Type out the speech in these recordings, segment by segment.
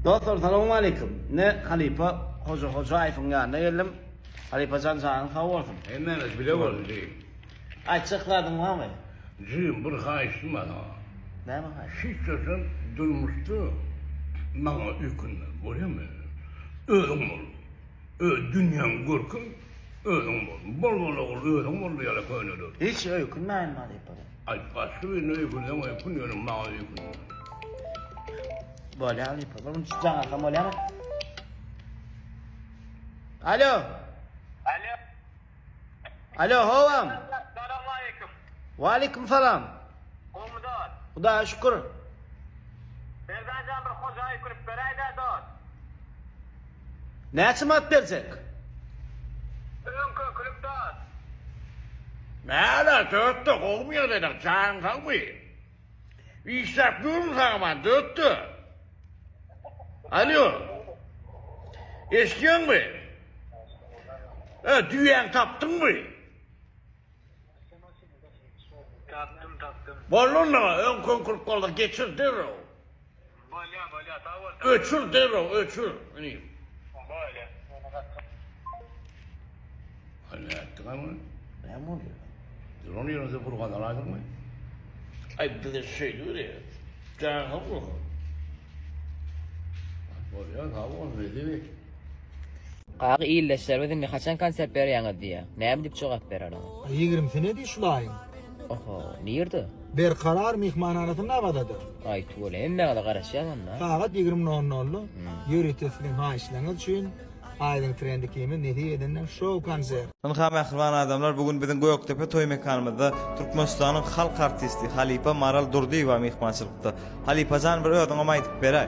Dostlar salowmaleýkim. Ine halypa Hoja Hojaýewiň ýanyna geldim. Halypajan janyň sag bolsun. Hemmämiz bile bolsun jigim. Aýtjak zadyň barmy? Jigim bir haýyşym bar saňa. Näme haýyş? Hiç haçan durmuşda maňa öýkünme, bolýamy? Özüň bol. Öz dünýäň görküm özüň bol. Bol bol ogul özüň bol diýýärler köneler. Hiç öýkünmäýin halypa. Aý başga birine öýkünseň öýkün ýöne maňa öýkünme. Bolýar halypa. Bir gün jaň alsam bolýarmy? Alo. Alo. Alo, howam. Salamaleýkum. Waleýkim salam. Gowmy dost? Hudaýa şükür. Merdanjan bir hoja öýkünip beräýdä dost. Näçe manat berjek? Öňki ökülik dost. Näle dörtde gowmy ýagdaýlar janyň sagmy? Işläp ýörün sagaman dörtde. Alo. Eşidýäňmi? E, düýäňi tapdyňmy? Tapdym, tapdym. Boldy onda, öňki öňkülik boldy, geçir derrew. Bolýa, bolýa, sag bol. Öçür derrew, öçür, inim. Bolýa. Ay nätdiň ay muny? Näme bolýar? Duran ýeriňizde bir gazal aýdyňmy? Ay bize şeýle bir Janyň sag bolsun. Bolýa, sag bol, Nezibi. Kaka ildeşlerimiz indi haçan konsert berýäňiz diýýär. Näme diýip jogap berer oňa? Ýigrimsine diý şul aýyň. Oho, nirde? Berkarar myhmanhanasynda Awazada. Aý tüwele hemmäňize garaşýas onda. Sagat 20 nol nolda ýörite siziň haýyşlaryňyz üçin Aýdyň Trend ikimiz nesip edende şou konsert. Ynha mähriban adamlar bu gün biziň Gökdepe toý mekanymyzda Türkmenistanyň halk artisti halypa Maral Durdyýewa myhmançylykda. Halypajan bir özüňem aýdyp beräý.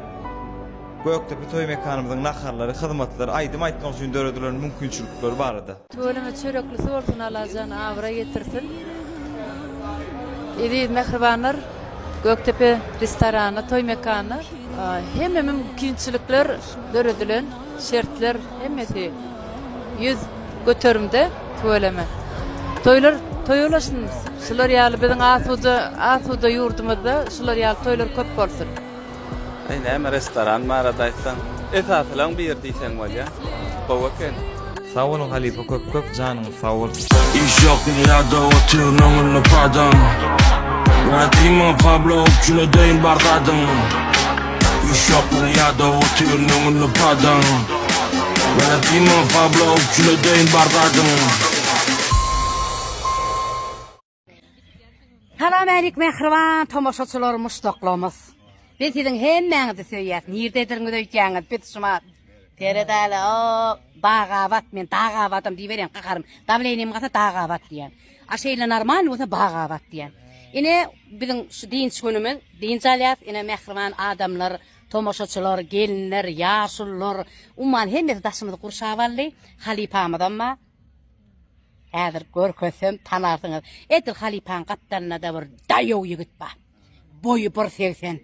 Gökdepe toý mekanymyzyň naharlary, hyzmatlary, aýdym aýtmak üçin döredilen mümkinçilikleri barada. Tüweleme çöreklisi bolsun Allajan abraý getirsin. Eziz mähribanlar Gökdepe restorany toý mekany hemme mümkinçilikler döredilen şertler hemmesi 100% tüweleme. Toýlar toý ulaşsyn şular ýaly biziň asuda asuda ýurdumyzda şular ýaly toýlar köp bolsun. Aý näme restoran barada aýtsaň esasylaň biri diýseň bolýa. Gowy eken. Sag boluň halypa köp köp janyňyz sag bolsun. Iş ýok dünýäde otyryn öňünde padaň Ýöne diý maňa Pablo üpjün edeýin bar zadyň Iş ýok dünýäde otyryn öňünde padaň Ýöne diý maňa Pablo üpjün edeýin bar zadyň. Salam älik mähriban tomaşaçylar muşdaklarymyz. Biz siziň hemmäňizi söýýäs. Nirdediriňiz öýtýäňiz? Biz şumat. Seredäli o Bagabat men Dagabadam diýiberýän gaharym. Dawleniýam galsa Dagabat diýýän. A şeýle normal bolsa Bagabat diýýän. Ine biziň şu dynç günümiz dynç alýas. Ine mähriban adamlar, tomaşaçylar, gelinler, ýaşulular, umuman hemmesi daşymyzy gurşap aldy. Halypamyzam bar. Häzir görkezsem tanarsyňyz. Edil halypaň gapdalynda-da bir daýaw ýigit bar. Boýy bir 80.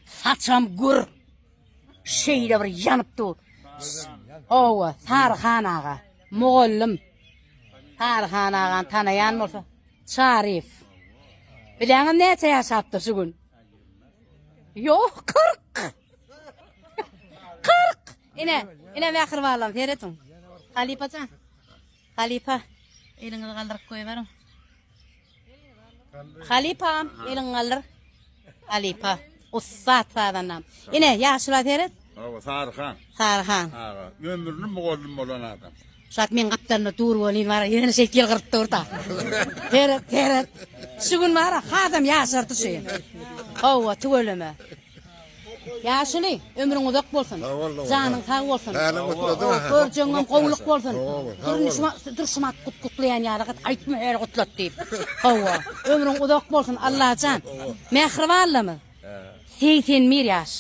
Saçam gür. Şeýle bir ýanyp dur. Hawa, Saryhan aga. Mugallym. Saryhan agany tanaýan bolsa, Çaryýew. Bileňem näçe ýaşapdyr şu gün? Ýok, 40. 40. Ine, ine mähribanlarym serediň. Halypajan. Halypa, eliňizi galdyryp goýberiň. Halypam, eliňi galdyr. Halypa, ussat sazandam. Ine, ýaşula seret. Hawa, Saryhan. Saryhan. Aga, ömrüni mugallym bolan adam. Şu wagt meň gapdalymda dur welin bar, ýene şeýdip ýylgyryp dur-da. Seret, seret. Şu gün bar, hasam ýaşardy şu. Hawa, tüweleme. Ýaşuly, ömrüň uzak bolsun. Janyň sag bolsun. Görjegiňem gowulyk bolsun. Dur şumat gut gutlaýan ýaly gyt aýtma her gutlat diýip. Hawa, ömrüň uzak bolsun Allajan. Mähribanlymyz. 81 ýaş.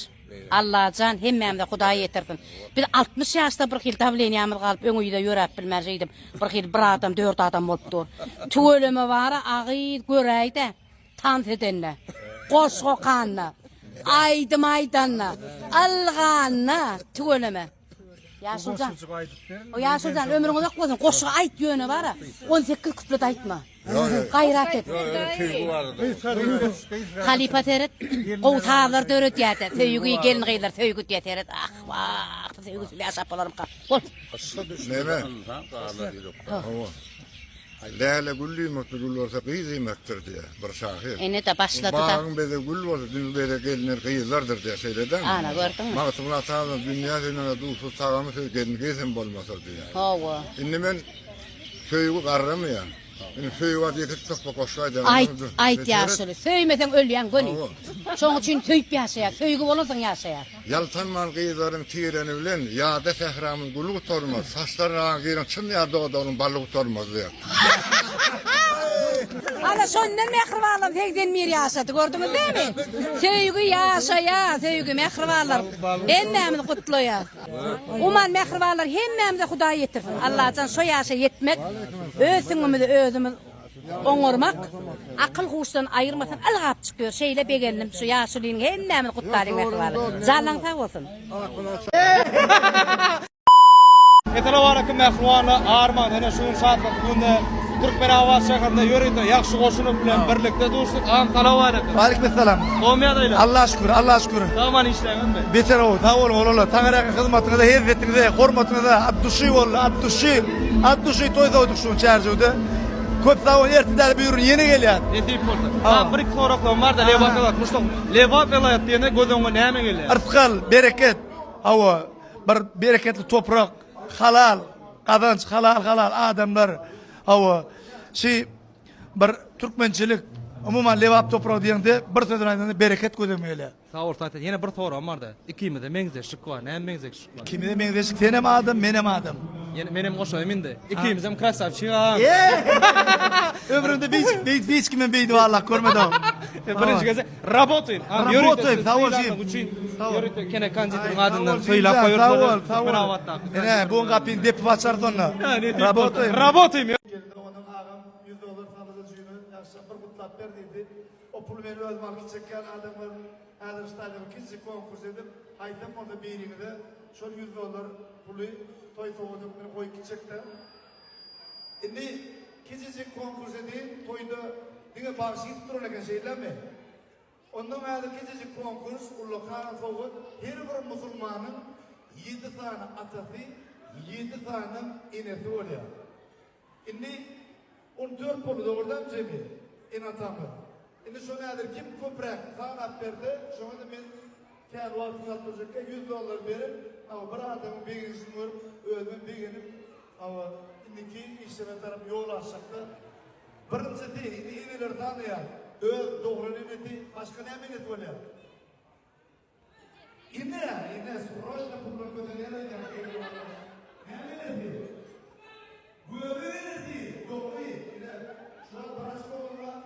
Allajan hemmämize Hudaý ýetirsin. Biz 60 ýaşda bir hil dawleniýamyz galyp öňe ýüze ýöräp bilmän şeýdip bir hil bir adam dört adam bolup dur. Tüweleme bara agyz göräýdä. Tans edende, goşgy okanda, aýdym aýdanda, ylganda tüweleme. Ýaşuljan. O Ýaşuljan ömrüň uzak bolsun. Goşgy aýt ýöne bara. 18 kuplet aýtma. Gaýrat et. Halypa seret, gowy sazlar döredýärde. Söýgi, gelin-gyzlar söýgi diýýär seret. Ah, wah, bu söýgüsiz ýaşap bolarmyka? Bol. Neme? Hawa. Läle gül diýmekdir, gül bolsa gyz diýmekdir diýýär bir şahyr. Ine-de başlady-da. Bagyň bezegi gül bolsa, dünýä bezegi gelinler gyzlardyr diýýär, şeýle dälmi? Ana, gördüňmi? Magtymguly atamyz dünýä söýmege duzsuz tagamy söý, gelin-gyz hem bolmasa diýýär. Hawa. Indi men söýgi garramaýar. Indi söýgi barada ýeke topbak goşgy aýdaýyn. Aýt, aýt ýaşuly. Söýmeseň ölýäň göni. Şoň üçin söýüp ýaşaýar. Söýgi bolansoň ýaşaýar. Ýaltanman gyzlaryň tireni bilen, Ýada sähramyň güli gutarmaz, Saçlary raňa giren çyn ýar dodagynyň baly gutarmaz diýýär. Ana şondan mähribanlarym 81 ýaşady gördüňiz dämi? Söýgi ýaşaýar, söýgi mähribanlar. Hemmämizi gutlaýar. Uman mähribanlar hemmämize Hudaý ýetirsin. Allajan şo ýaşa ýetmek, öz süňňümizi özümiz oňarmak, akyl huşdan aýyrmasyn ylgap çykýor. Şeýle begendim şu ýaşulynyň hemmämizi gutlalyň mähribanlar. Janyň sag bolsun. Essalawaleýkum mähribanlar Arman ene şu gün şatlykly günde Türkmenabat şäherinde ýörite ýagşy goşunow bilen birlikde duşduk agam salawaleýkum. Waleýkim essalam. Gowmy ýagdaýlar? Allaha şükür, Allaha şükür. Sag-aman işleýäňizmi? Beter gowy, sag boluň oglanlar. Taňryýalkyn hyzmatyňyza, hezzetiňize, hormatyňyza at duşy boldy, at duşy. At duşy toý soýduk şu gün Çärjewde. Köp sag boluň, ertir däl böwrün ýene gelýäs. Nesip bolsa. Agam bir iki soraklygym barda Lebap welaýat muşdak. Lebap welaýat diýende göz öňüňe näme gelýär? Yrsgal, bereket. Hawa, bir bereketli toprak, halal gazanç, halal halal adamlar. Hawa, şi Bir türkmençilik, umuman Lebap topragy diýeňde bir söz bilen aýdanda bereket göz öňüme gelýär. Sag bol Saýt ýene bir soragym barda. Ikimizde meňzeşlik bar. Näme meňzeşlik bar? Ikimizde meňzeşlik senem adam, menem adam. Ýene menem goşaýyn indi. Ikimizem krasawçik agam. Ömrümde beýt hiç kimem beýdip Allah görmedim. Birinji gezek rabotaýyn. Rabotaýyn, sag bol jigim. Ýörite Kene konditeriň adyndan söýläp goýarys. Sag bol, sag bol. Ine, bu gapyny depip açarys onda. Rabotaýyn. Rabotaýyn. 100 dollar salyja jüýme ýagşyja bir gutlap ber diýdi. O puly men özüm alyp gitjekýän adamlar häzir şu taýda bir kiçijik konkurs edip, haýsam bolsa biriňize şol 100 dollar puly toý sowgady hökmünde goýup gitjekde. Indi kiçijik konkurs edin, toýda diňe bagşy gidip duran eken şeýlemi? Ondan häzir kiçijik konkurs, ullakan sowgat, her bir musulmanyň ýedi sany atasy, ýedi sanam enesi bolýar. Indi 14 boldy dogrudanam jemi ene-atamyz. Indi şony häzir kim köpräk sanap berse şoňa-da men kän wagtyňyzy alyp durjakka 100 dollar berip hawa bir adamyň begenişini görüp özümem begenip hawa indiki işlere tarap ýol açjakda. Birinjisi indi eneleri sanaýar. Öz dogran enesi başga näme enesi bolýar? Ine, ine, sroçno pullar kösenýär aýdýan Näme enesi? Göbek enesi, dogry. Ine, şu wagt wraç bolanlar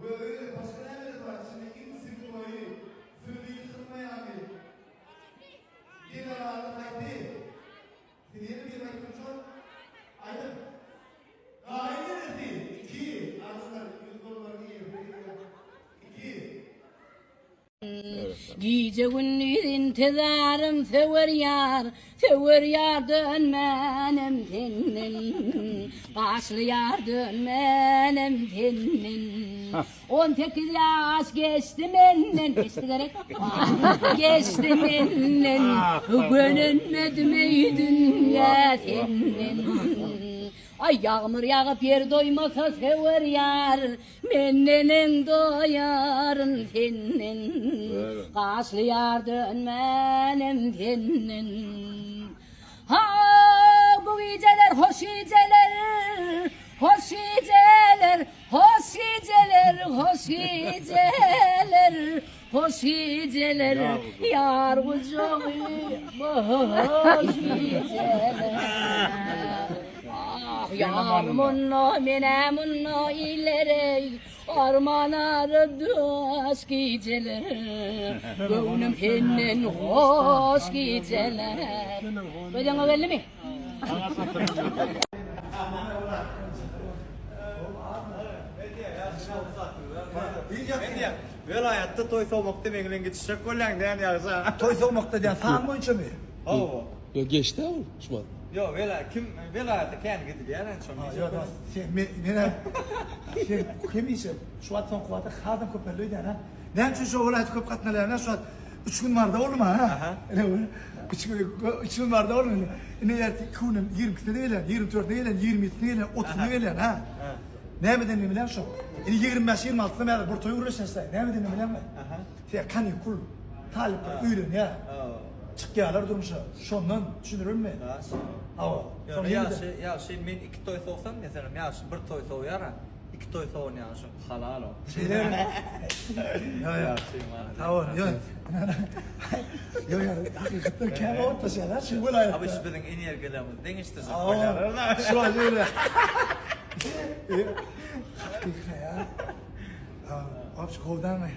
göbek enesi, başga näme enesi bar? Içinde iň swetoýy, sözi ýykylmaýany. Generaly haýsy? Siz ýene bir aýtdyň şol. Aýdyň. Gaýyn enesi, iki. Adamlar, 100 dollar girdi. Iki. Gije-gündiz intizarym söwer ýar, Söwer ýar dönmenem senden, Gaşly ýar dönmenem senden. On sekiz ýaş geçdi menden, Geçdi gerek? Geçdi menden, Gönenmedim eý dünýä senden. Aý ýagmyr ýagyp ýer doýmasa söwer ýar, Men neneň doýaryn senden, Gaşly ýar dönmenem senden. Ha, bu gijeler hoş gijeler, Hoş gijeler, hoş gijeler, hoş gijeler, Hoş gijeler, ýar gujagy, hoş gijeler. Ah, ýar munda, men-ä munda ilereý, Arman arydaş gijeler, Göwnüm senden hoş gijeler. Gözeňe geldimi? Welaýatda toý sowmakda meň bilen gidişjek bolýaň däl ýagşa. Toý sowmakda diýýän san boýunçamy? Hawa. Ýok geçdi ol şu wagt. Ýok, wela kim welaýata kän gidilýär indi şony diýjek. Ýok, sen men men sen hemişe şu wagt soňky wagtda hasam köpeldi öýdýän ha. Näme üçin şo welaýata köp gatnalýan şu wagt 3 gün barda boldum ha. Ine 3 gün 3 gün barda boldum. Ine ertir 2 günem 22-sine gelýän, 24-ne gelýän, 27-sine gelýän, 30-una gelýän ha. Nämeden bilýän şo. Ine 25 26-syna bäri bir toý gürleşýäs. Nämeden bilýänmi? Sen kanikul talyplar öýlenýär. Çykýarlar durmuşa. Şondan düşündirilmi? Hawa. Ýöne ýagşy, ýagşy men iki toý sowsam, meselem, ýagşy bir toý sowýar-a, iki toý sowan ýagşy halal o. Şeýlemi? Ýa ýa. Hawa, ýa. Ýa ýa, hakykatdan käbir otlaşýar-a şu welaýatda. Abi şu biziň energiýalarymyzy deňeşdirjek bolýarlar. Şu an ýöne. Hakykat ýa. Obşi gowdamy?